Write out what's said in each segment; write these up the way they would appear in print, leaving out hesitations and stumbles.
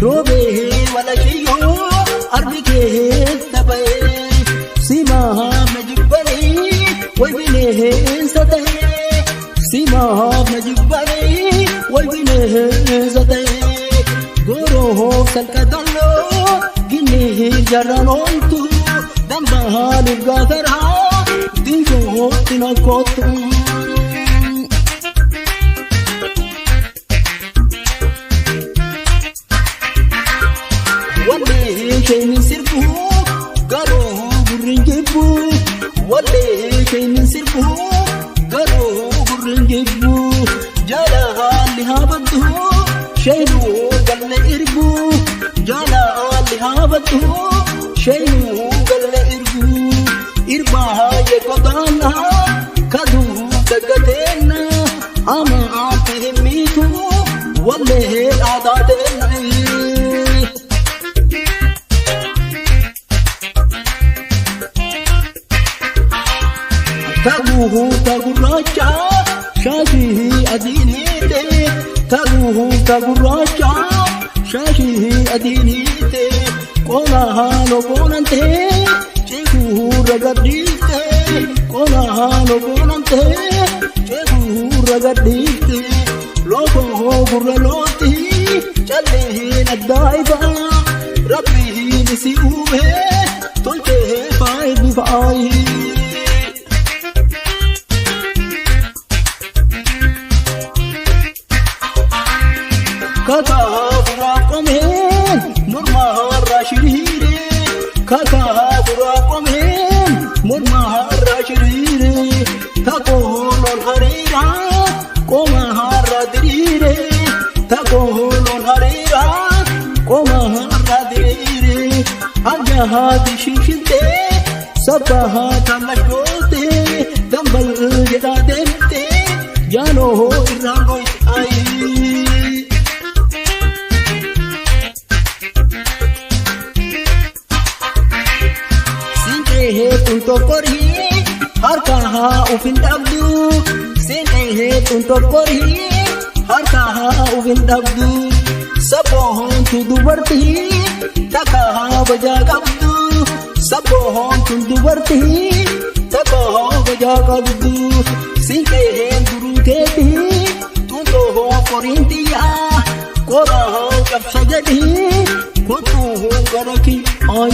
Roobee walakiyoo arbi keessa ba'ee simaaf na jibbanii way bineensa ta'ee simaaf na jibbanii way bineensa ta'ee goroof salqatalloo ginni jarraan ooltu dambaa lurgaa karaa dinkootti nokkootu. Wallee isheen sirbu garuu gurri hin jibbu. Wallee isheen sirbu garuu gurri hin jibbu. Jala haalli haa baddu sheenuu galle irbu. Jala haalli haa baddu sheenuu galle irbu. Irba haayee godaana kaduu daggateenna ama aanti hin miitu wallee aadaa teenna. Taguuta gurraacha shaashii adiiniite taguuta gurraacha shaashii adiiniite qola haaloo boonante ceekuu ragadhiifte qola haaloo boonante ceekuu ragadhiifte lookoo gurra looti calleen addaa'iba rabbiin si uume tolchee faayi faayi. Kakaa buraa qomeen morma harraa shiriire. Kakaa buraa qomeen morma harraa shiriire. Takoo loon hariira qoma harraa diriire. Takoo loon hariira qoma harraa diriire. Hanga haati shishintee sabba haata laggoote dambal jedhaa deemte jaanoo irraan goyte ayii. Siinqee tokkorii harka haa ufin dhabdu. Siinqee tokkorii harka haa ufin dhabdu. Sabboontu dubartii takka haa bajaa qabdu. Sabboontu dubartii takka haa bajaa qabdu. Siinqee duruu keetii tuntoo qoriin xiyyaa qora haa cabsa jedhii kottuu gara kiyyaa.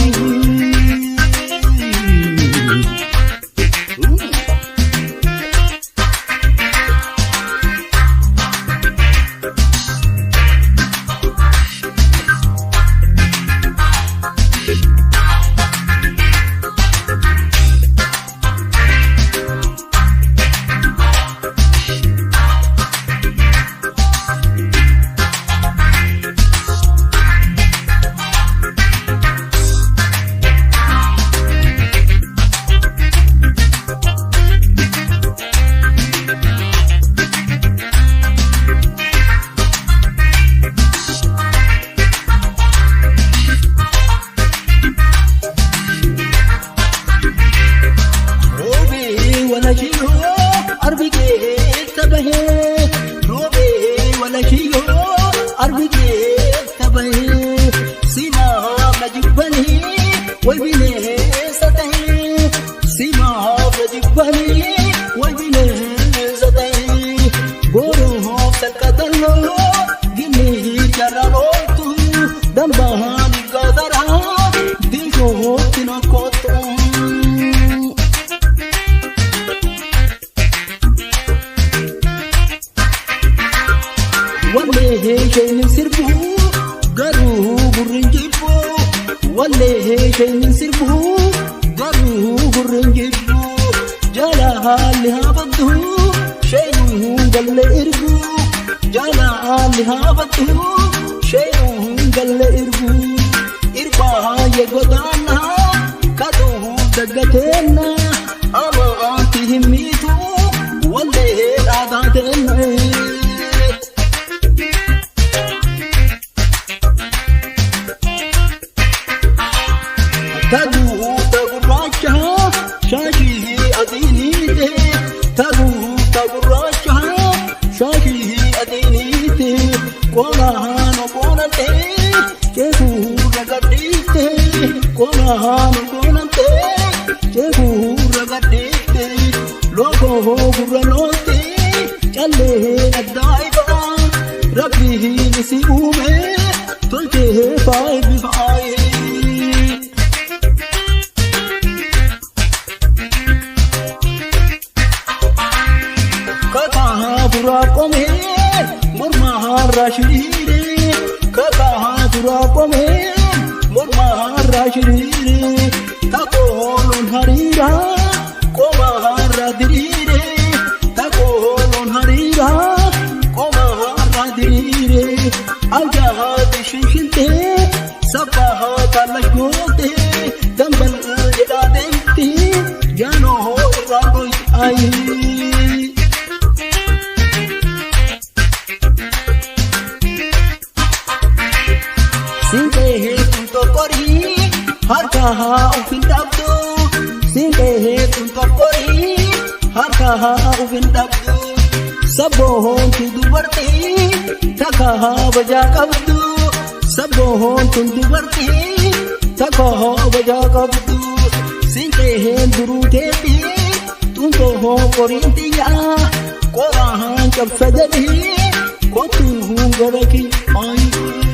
Roobee walakiyoo arbi keessa bahee. Roobee walakiyoo arbi keessa bahee. Simaaf na jibbanii way bineensa ta'ee. Simaaf na jibbanii way bineensa ta'ee. Goroof salqatalloo ginni jarraan ooltu dambaan gazaraa dinkootti nokkootu. Wallee isheen sirbu garuu gurri hin jibbu. Wallee isheen sirbu garuu gurri hin jibbu. Jala haalli haa baddu sheenuu galle irbu. Jala haalli haa baddu sheenuu galle irbu. Irba haayee godaana kaduu daggateenna ama aanti hin miitu wallee aadaa teenna. Taguuta gurraacha shaashii adiiniite. Taguuta gurraacha shaashii adiiniite. Qola haano qoonante Ceekuu ragadhiifte qomaa nu goonamte ceekuu ragadhiifte lookoo gurra loote callee addaa rabbiin si uume tolchee faayi faayi. Kakaa turaa qomee morma harraa shiriiree kakaa turaa qomee morma harraa shiriiree takoo loon hariiraa qoma harraa diriiree takoo loon hariiraa qoma harraa diriiree algaa bishinshintee sabbaa kaallash gootee dambal jedhaa deemti jaanoo irraa dhoyi. Siinqee tokkorii harka ufin dhabdu. Siinqee tokkorii harka ufin dhabdu. Sabboontu dubartii takka bajaa qabdu. Sabboontu dubartii takka bajaa qabdu. Siinqee duruu teetii tuntoo qoriin xiyyaa qoraan cabsa jedhii kottuu gara kiyyaa.